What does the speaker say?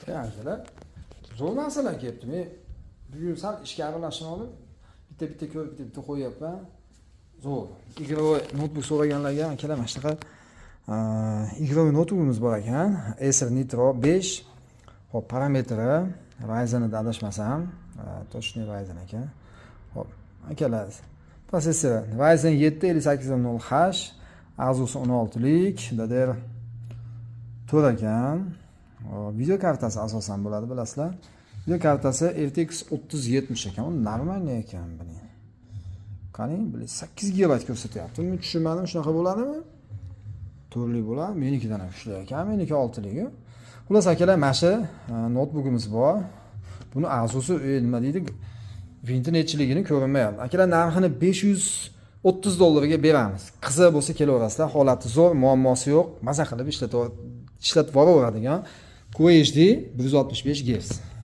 Akalar, zo'r narsalar kelibdi. Men bugun sal ishga aralashib olib, bitta bitta ko'rib, bitta bitta qo'yyapman. Zo'r игровой noutbuk so'raganlarga, akalar, mana shunaqa игровой noutbukimiz bor ekan, Acer Nitro 5. Ho'p, parametri Ryzenida, adashmasam, точный Ryzen ekan. Ho'p, akalar, protsessori Ryzen 7 5800 H, Asus 16lik DDR 4 ekan. Hop, video kartasi asosan bo'ladi, bilasizlar. Video kartasi RTX 3070 ekan, u нормальный ekan, buning. Qani, 8 gigabayt ko'rsatyapti. Men tushunmadim, shunaqa bo'ladimi? Turli bo'ladi. Menikidan ham kuchli ekan, meniki 6ligi. Xullas, akalar, mana shu noutbukimiz bor. Buni Asusi nima deydi? Vinti nechiligini ko'rinmayapti. Akalar, narxini 530 dollarga beramiz. Qiziq bo'lsa kelaverasizlar. Holati zo'r, muammosi yo'q. Maza qilib ishlatib boraveradigan QHD 165 Hz.